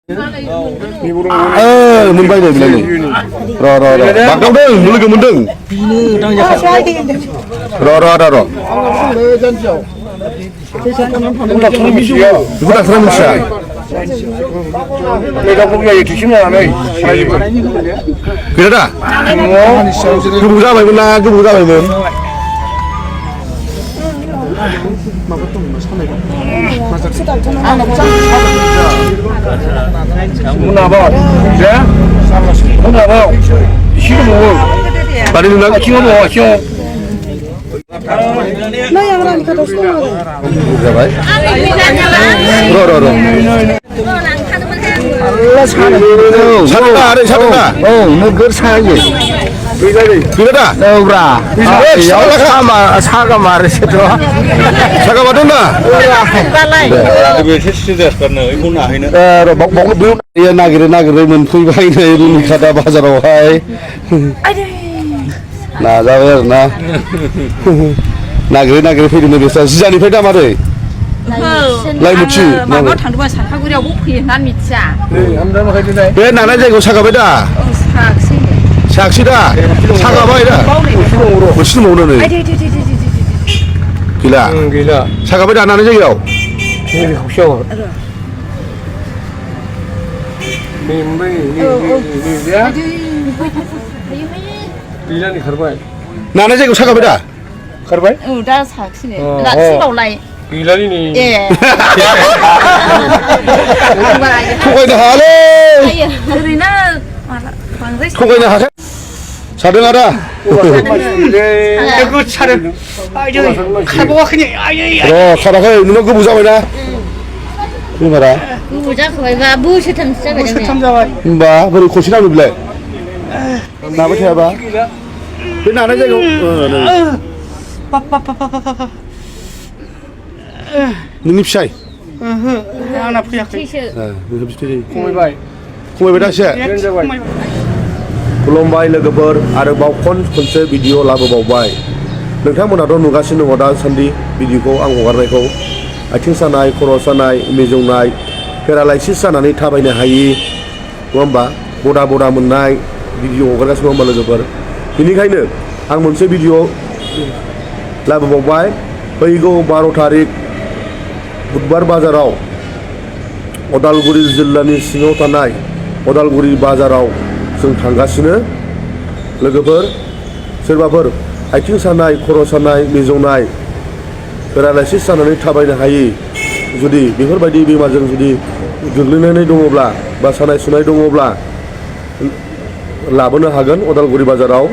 मोनबाय नै बिलाय र' बागदावदों लोगो मोनदों र' बेखौ डाक्टारा मिथिया गैला दा गोबाव जाबायमोन ना गोबाव जाबायमोन मोनाबाव दे मोनाबाव एसे दंबावो माने नोंना आथिङाव दङ आथिङाव जाबाय सादोंना औ नोगोर सायो गैला दा औब्रा सागा मारोसोथ' सागा मारदों ना नागिरै मोनफैबाय नै रुनिखादा बाजारावहाय नाजाबाय आरो ना नागिरै फैदों बेसा जिजानिफ्राय दा मारै लाइमुथि माबायाव थांदोंमोन साखागुरियावबो फैयो ना मिथिया बे नानाय जायगायाव सागाबाय दा साखि दा सागाबाय दा मोनसे दंबावो नै गैला सागाबाय दा नानाय जायगायाव नानाय जायगायाव सागाबाय दा खारबाय औ दा साखिनो दा सिबावलाय गैलालै नै थगायनो हायालै ओरैनो थगायनो हायाखै सादों आदा खाराखै नोंनाव गोबाव जाबायना बेमारा गोबाव जाखाबायबा बोसोरथामसो जाबाय होमबा बोरै खनसे नांगौ बिलाय नाबाय थायाबा बे नानाय जायगायाव नोंनि फिसाय आंना फैयाखै खमायबाय दा एसे खुलुमबाय लोगोफोर आरोबाव खनसे भिडिअ लाबोबावबाय नोंथांमोनाथ' नुगासिनो दङ दासान्दि भिडिअखौ आं हगारनायखौ आथिं सानाय खर' सानाय मिजौनाय पेरालाइसिस जानानै थाबायनो हायि नङा होमबा बदा मोननाय भिडिअ हगारगासिनो होमबा लोगोफोर बेनिखायनो आं मोनसे भिडिअ लाबोबावबाय फैगौ 12 थारिख बुधबार बाजाराव उदालगुरि जिल्लानि सिङाव थानाय उदालगुरि बाजाराव जों थांगासिनो लोगोफोर सोरबाफोर आथिं सानाय खर' सानाय मिजौनाय पेरालाइसिस जानानै थाबायनो हायि जुदि बेफोरबायदि बेमारजों जुदि गोग्लैनानै दङब्ला बा सानाय सुनाय दङब्ला लाबोनो हागोन उदालगुरि बाजाराव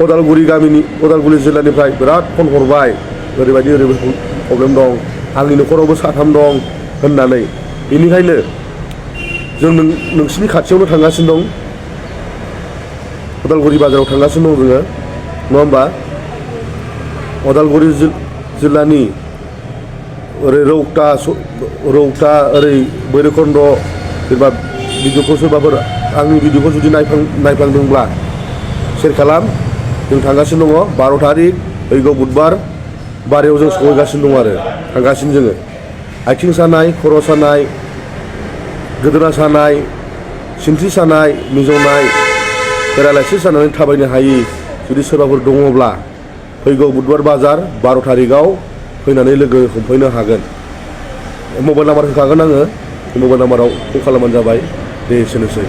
उदालगुरि जिल्लानिफ्राय बिराद फन हरबाय ओरैबायदि प्रब्लेम दं आंनि न'खरावबो साथाम दं होननानै बेनिखायनो जों नोंसिनि खाथियावनो थांगासिनो दं उदालगुरि बाजाराव थांगासिनो दं जोङो नङा होमबा उदालगुरि जिल्लानि ओरै रौता ओरै भैरबखुन्द सोरबा भिडिअखौ सोरबाफोर आंनि भिडिअखौ जुदि नायफ्लांदोंब्ला शेयार खालाम जों थांगासिनो दङ 12 थारिख फैगौ बुधबार बारियाव जों सहैगासिनो दं आरो थांगासिनो जोङो आथिं सानाय खर' सानाय गोदोना सानाय सिनस्रि सानाय मिजौनाय पेरालाइसिस जानानै थाबायनो हायि जुदि सोरबाफोर दङब्ला फैगौ बुधबार बाजार 12 थारिखआव फैनानै लोगो हमफैनो हागोन मबाइल नाम्बार होखागोन आङो मबाइल नाम्बाराव कल खालामबानो जाबाय दे एसेनोसै